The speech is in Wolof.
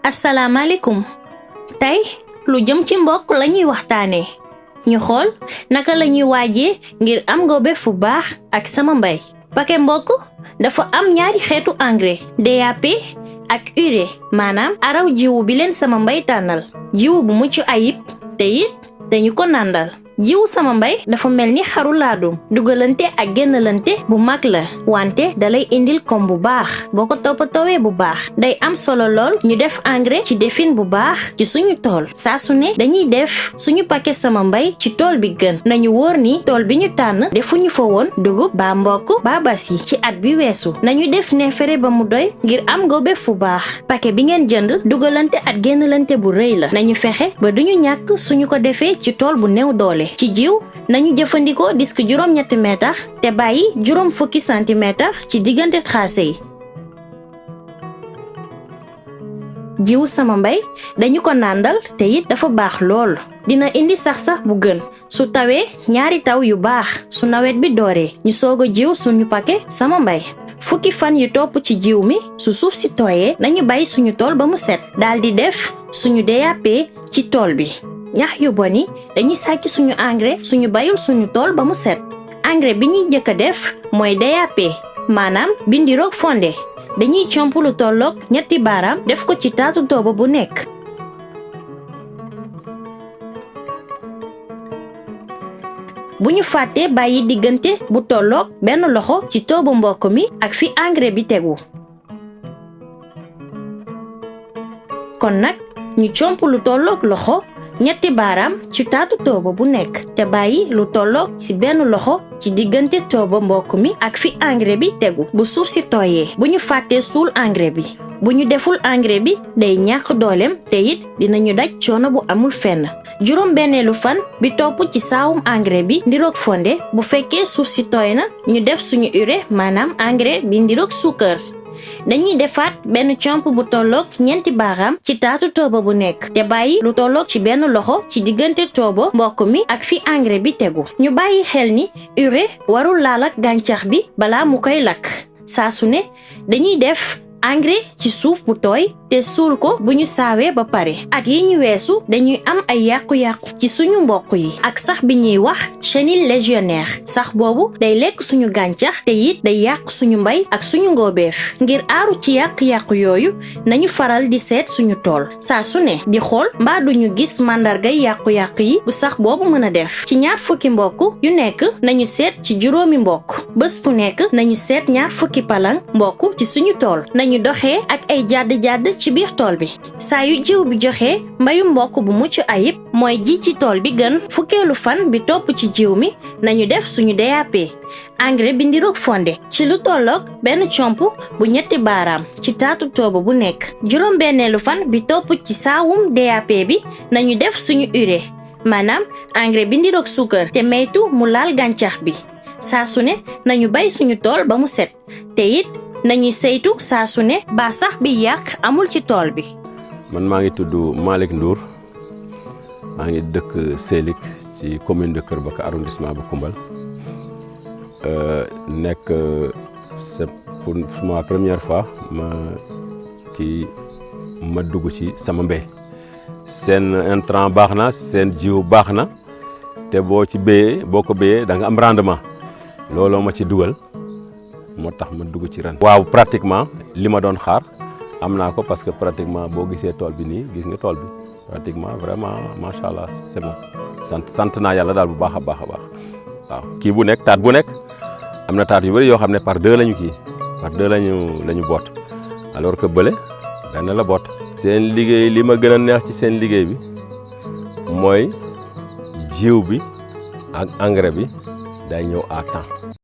asalaamaaleykum tey lu jëm ci mbokk lañuy waxtaane ñu xool naka lañuy waajee ngir am ngóobeef fu baax ak sama mbay. paquet mbokk dafa am ñaari xeetu engrais DAP ak urée maanaam araw jiwu bi leen sama mbay tànnal jiwu bu mucc ayib te it dañu ko nàndal. jiwu sama mbay dafa mel ni xaru laadum dugalante ak génnalante bu mag la wante dalay indil kom bu baax boo ko toppatoowee bu baax day am solo lool ñu def engrais ci defin bu baax ci suñu tool saa su ne dañuy def suñu paquet sama mbay ci tool bi gën nañu wóor ni tool bi ñu tànn defuñu fa woon dugub ba mbokk ba basi ci at bi weesu nañu def neefere ba mu doy ngir am ngóobeef fu baax paquet bi ngeen jënd dugalante ak génnalante bu rëy la nañu fexe ba duñu ñàkk suñu ko defee ci tool bu néew doole ci jiw nañu jëfandikoo disque juróom-ñetti meetar te bàyyi juróom fukki centimètre ci diggante tracé yi. jiwu sama mbay dañu ko nàndal te it dafa baax lool dina indi sax bu gën su tawee ñaari taw yu baax su nawet bi dooree ñu soog a jiw suñu paquet sama mbay. fukki fan yu topp ci jiw mi su suuf si tooyee nañu bàyyi suñu tool ba mu set daldi def suñu DAP ci tool bi. ñax yu bon yi dañuy sàcc suñu engrais suñu bayul suñu tool ba mu set engrais bi ñuy njëkk a def mooy DAP maanaam bindiroog fonde dañuy comp lu tolloog ñetti baaraam def ko ci taatu toobo bu nekk. bu ñu fàttee bàyyi diggante bu tolloog benn loxo ci toobu mbokk mi ak fi engrais bi tegu. kon nag ñu comp lu tolloog loxo ñetti baaraam ci taatu toobo bu nekk te bàyyi lu tolloog ci benn loxo ci diggante toobo mbokk mi ak fi engrais bi tegu bu suuf si tooyee bu ñu fàttee suul engrais bi bu ñu deful engrais bi day ñàkk dooleem te it dinañu daj coono bu amul fenn. juróom benneelu fan bi topp ci saawum engrais bi ndiroog fonde bu fekkee suuf si tooy na ñu def suñu urée maanaam engrais bi ndiroog suukar. dañuy defaat benn comp bu tolloog ñeenti baaraam ci taatu toobo bu nekk te bàyyi lu tolloog ci benn loxo ci diggante toobo mbokk mi ak fi engrais bi tegu ñu bàyyi xel ni urée warul laal ak gàncax bi balaa mu koy lakk saa su ne dañuy def engrais ci suuf bu tooy te suul ko bu ñu saawee ba pare at yi ñu weesu dañuy am ay yàqu-yàqu ci suñu mbokk yi ak sax bi ñuy wax chenille légionnaire sax boobu day lekk suñu gàncax te it day yàq suñu mbay ak suñu ngóobeef ngir aaru ci yàq-yàqu yooyu nañu faral di seet suñu tool saa su ne di xool mbaa duñu gis màndargay yàqu-yàqu yi bu sax boobu mën a def ci ñaar fukki mbokk yu nekk nañu seet ci juróomi mbokk bés bu nekk nañu seet ñaar fukki palang mbokk ci suñu tool nañu doxee ak ay jàdd-jàdd ci biir tool bi saa yu jiw bi joxe mbayu mbokk bu mucc ayib mooy ji ci tool bi gën fukkeelu fan bi topp ci jiw mi nañu def suñu DAP engrais bi ndiroog fonde ci lu tolloog benn comp bu ñetti baaraam ci taatu toobo bu nekk juróom benneelu fan bi topp ci saawum DAP bi nañu def suñu urée maanaam engrais bi ndiroog suukar te maytu mu laal gàncax bi saa su ne nañu bay suñu tool ba mu set te it nañuy saytu saa su ne ba sax bi yàq amul ci tool bi. man maa ngi tudd Malick Ndour maa ngi dëkk Sélik ci commune de Kër Baka arrondissement bu Koumbal nekk c'est pour ma première fois ma dugg ci sama mbéy seen intrant baax na seen jiw baax na te boo ko béyee da nga am rendement looloo ma ci dugal. moo tax ma dugg ci ren. waaw pratiquement li ma doon xaar am naa ko parce que pratiquement boo gisee tool bi nii gis nga tool bi pratiquement vraiment macha allah c'est bon sant naa yàlla daal bu baax a baax waaw kii bu nekk taat bu nekk am na taat yu bëri yoo xam ne par deux lañu lañu boot alors que bële benn la boot. seen liggéey li ma gën a neex ci seen liggéey bi mooy jiw bi ak engrais bi day ñëw à temps.